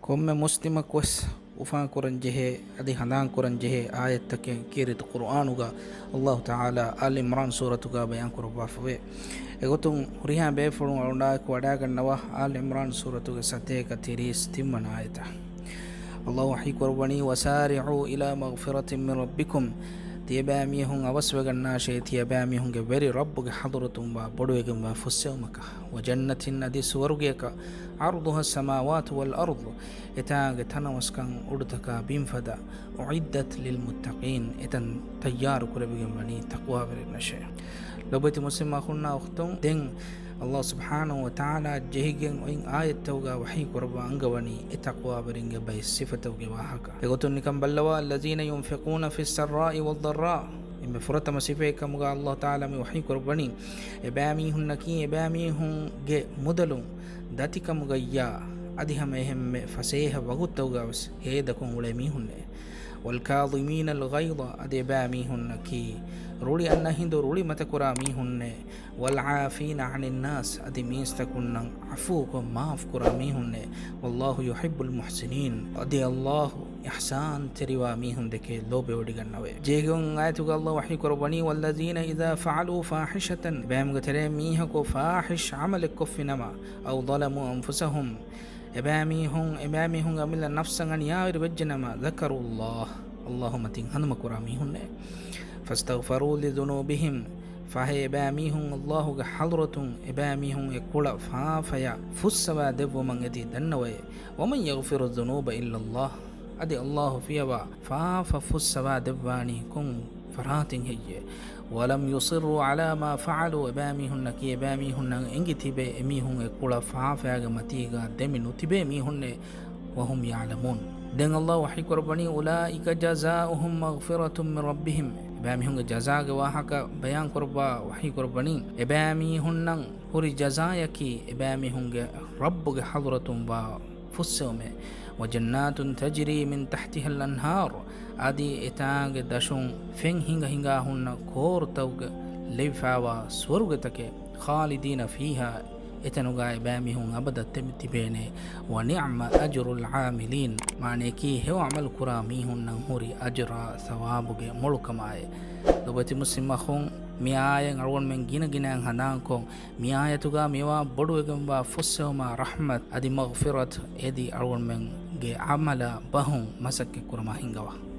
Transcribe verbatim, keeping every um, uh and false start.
ކޮންމެ މުސްލިމަކުވެސް އުފާކުރަން ޖެހޭ، އަދި ހަނދާންކުރަން ޖެހޭ އާޔަތްތަކެއް ކީރިތި ޤުރުއާނުގަ އައްލާހު ތަޢާލާ އާލް ޢިމްރާން ސޫރަތުގަ ބަޔާންކުރައްވާފަވޭ. އެގޮތުން ހުރިހާ ބޭފުޅުން އަޅުގަނޑާއެކު ވަޑައިގަންނަވާ އާލް ޢިމްރާން ސޫރަތުގެ ސަތޭކަ ތިރީސް ތިންވަނަ އާޔަތަށް. އައްލާހު ވަޙީކުރައްވަނީ، "وسارعوا إلى مغفرة من ربكم." ތިޔަބައިމީހުން އަވަސްވެގަންނާށޭ، ތިޔަބައިމީހުންގެ ވެރި ރައްބުގެ ޙަޟްރަތުންވާ ބޮޑުވެގެންވާ ފުއްސެވުމަކަށް. "وجنة" އަދި ސުވަރުގެއަކަށް، "عرضها السماوات والأرض." އެތާގެ ތަނަވަސްކަން އުޑުތަކާ ބިންފަދަ. "أعدت للمتقين." އެތަން ތައްޔާރު ކުރެވިގެން ވަނީ ތަޤްވާވެރިންނަށޭ. ލޮބުވެތި މުސްލިމް އަޚުންނާ އުޚްތުން، ދެން އައްލާހު ސުބްޙާނަހު ވަ ތަޢާލާ ޖެހިގެން އޮތް އާޔަތްތަކުގަ ވަޙީ ކުރައްވާ އަންގަވަނީ އެ ތަޤްވާވެރިންގެ ބައެއް ސިފަތަކުގެ ވާހަކަ. އެގޮތުން ނިކަން ބައްލަވާ، "الذين ينفقون في السراء والضراء." އެންމެ ފުރަތަމަ ސިފައެއް ކަމުގަ އައްލާހު ތަޢާލާ މި ވަޙީ ކުރައްވަނީ، އެބައިމީހުންނަކީ އެބައިމީހުންގެ މުދަލުން ދަތިކަމުގައްޔާ އަދި ހަމައެހެންމެ ފަސޭހަ ވަގުތުތަކުގަވެސް ހޭދަކޮށް އުޅޭ މީހުންނޭ. "والكاظمين الغيظ." އަދި އެބައިމީހުންނަކީ ރުޅި އަންނަ ހިނދު ރުޅި މަތަކުރާ މީހުންނޭ. "والعافين عن الناس." އަދި މީސްތަކުންނަށް ޢަފޫކޮށް މާފުކުރާ މީހުންނޭ. "والله يحب المحسنين." އަދި އައްލާހު އިޙްސާންތެރިވާ މީހުންދެކެ ލޯބިވޮޑިގަންނަވޭ. ޖޭގެ އޮތް އާޔަތުގަ އައްލާހު ވަޙީ ކުރައްވަނީ، "والذين إذا فعلوا فاحشة." އެބައިމީހުންގެ ތެރެއިން މީހަކު ފާޙިޝް ޢަމަލެއް ކޮށްފިނަމަ، "أو ظلموا أنفسهم." އެބައިމީހުން، އެބައިމީހުންގެ އަމިއްލަ ނަފްސަށް އަނިޔާވެރި ވެއްޖެނަމަ، "ذكروا الله." އައްލާހު މަތިން ހަނދުމަކުރާ މީހުންނޭ. "فاستغفروا لذنوبهم." ފަހެ އެބައިމީހުން އައްލާހުގެ ޙަޟްރަތުން އެބައިމީހުން އެ ކުޅަ ފާފަޔަށް ފުއްސަވާ ދެއްވުމަށް އެދި ދަންނަވައޭ. "ومن يغفر الذنوب إلا الله." އަދި އައްލާހު ފިޔަވާ ފާފަ ފުއްސަވާ ދެއްވާނީ ކޮން ފަރާތެއް ހެއްޔޭ؟ "ولم يصروا على ما فعلوا." އެބައިމީހުންނަކީ އެބައިމީހުންނަށް އެނގި ތިބޭ އެމީހުން އެ ކުޅަ ފާފައިގެ މަތީގަ ދެމި ނުތިބޭ މީހުންނޭ. "وهم يعلمون." ދެން އައްލާހު ވަޙީ ކުރައްވަނީ، "أولئك جزاؤهم مغفرة من ربهم." އެބައިމީހުންގެ ޖަޒާގެ ވާހަކަ ބަޔާން ކުރައްވާ ވަޙީ ކުރައްވަނީ، އެބައިމީހުންނަށް ހުރި ޖަޒާޔަކީ އެބައިމީހުންގެ ރައްބުގެ ޙަޟްރަތުން ވާ ފުއްސެވުމެއް. "وجنات تجري من تحتها الأنهار." އަދި އެތާނގެ ދަށުން ފެން ހިނގަ ހިނގާ ހުންނަ ކޯރުތަކުގަ ލެވިފާވާ ސުވަރުގެތަކެއް. "خالدين فيها." އެތަނުގަ އެބައިމީހުން އަބަދަށް ތެމި ތިބޭނެ. "ونعم أجر العاملين." މާނަޔަކީ ހެޔޮ ޢަމަލު ކުރާ މީހުންނަށް ހުރި އަޖުރާ ސަވާބުގެ މޮޅުކަމާއި. ލޮބުވެތި މުސްލިމް އަޚުން، މި އާޔަތް އަޅުގަނޑުމެން ގިނަ ގިނައިން ހަނދާންކޮށް، މި އާޔަތުގަ މިވާ ބޮޑުވެގެންވާ ފުއްސެވުމާ ރަޙްމަތް އަދި މަޣްފިރަތު އެދި އަޅުގަނޑުމެންގެ ޢަމަލާ ބަހުން މަސައްކަތް ކުރަމާ ހިންގަވާ.